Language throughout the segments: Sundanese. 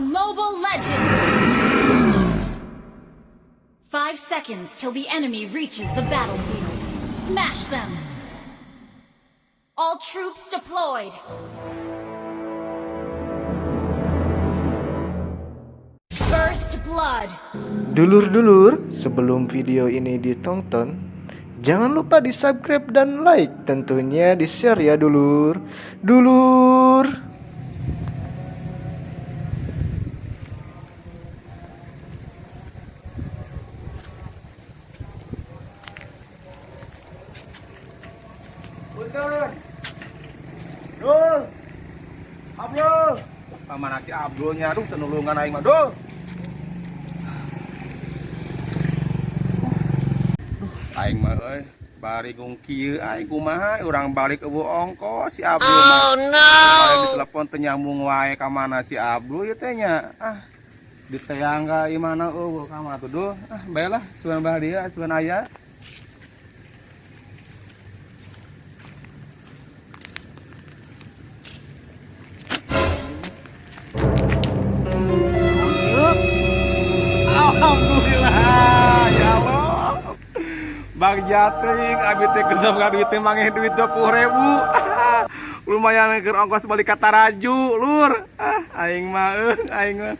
Mobile Legends! 5 seconds till the enemy reaches the battlefield. Smash them! All troops deployed! First blood! Dulur-dulur, sebelum video ini ditonton, jangan lupa di subscribe dan like, tentunya di share ya, dulur. Dulur. Punten. Dul. Abdul. Mana si Abdulnya? Aduh, teu nulungan aing mah, Dul. Duh, aing mah euy, bari kieu aing kumaha urang balik euweuh ongkos si Abdul mah. Oh no. Bari ditelepon teu nyambung wae, ka mana si Abdul ieu teh nya? Ah, diteang ka imahna euweuh, ka mana tuh, Dul? Ah, bae lah, sugan bah dia, sugan aya. Alhamdulillah, ya Allah. Bagja teuing abi teh kerja buka duit teh mangeh duit 20.000. Lumayan keur ongkos balik ka Taraju, lur. Ah, aing mah euy, aing mah.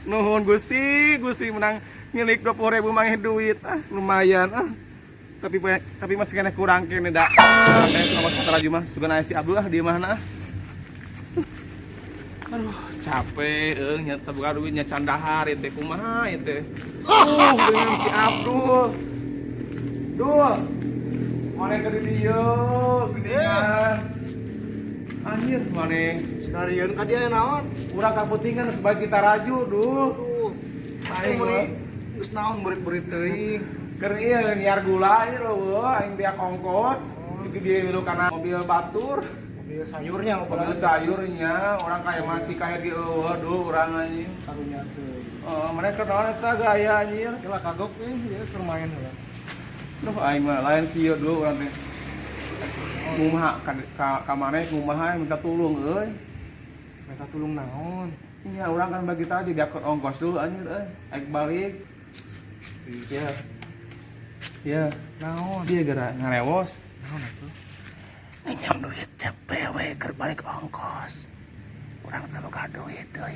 Nuhun Gusti, Gusti menang ngilik 20.000 mangeh duit. Ah, lumayan ah. Tapi tapi masih keneh kurang keneh da. Kurang keneh ongkos ka Taraju mah. Sugan aya si Abdul ah di mana ah. Aduh, capek euy nya teu boga duit nya, can dahar ieu teh, kumaha ieu teh. Dengan si Abdul. Dul. Maneh ke di dieu, geuningan. Anjir, maneh. Sekalian ka dia naon? Urang kaputingan sebagai Taraju, Dul. Tuh. Aing Aing mah. Geus naon burit-burit teuing. Keur ieu nyiar gula ieu euweuh, aing beak ongkos. Itu dia milu kana mobil batur. Mobil sayurnya. Mobil sayurnya, orang kayak masih kayak di euweuh, Dul, urang anjing. Karunya teuing. Oh, mereka naon eta gaya anjir. Kela kagok euy, ieu keur main heula. Duh, aing mah lain kieu dulu urang teh. Kumaha ka maneh kumaha minta tulung euy. Minta tulung naon? Iya, urang kan bagi tadi biar ongkos dulu anjir euy. Aing balik. Iya. Iya, Naon? dia geura ngarewos. Naon atuh? Minjam duit cepet we keur balik ongkos. Urang teu boga duit deui.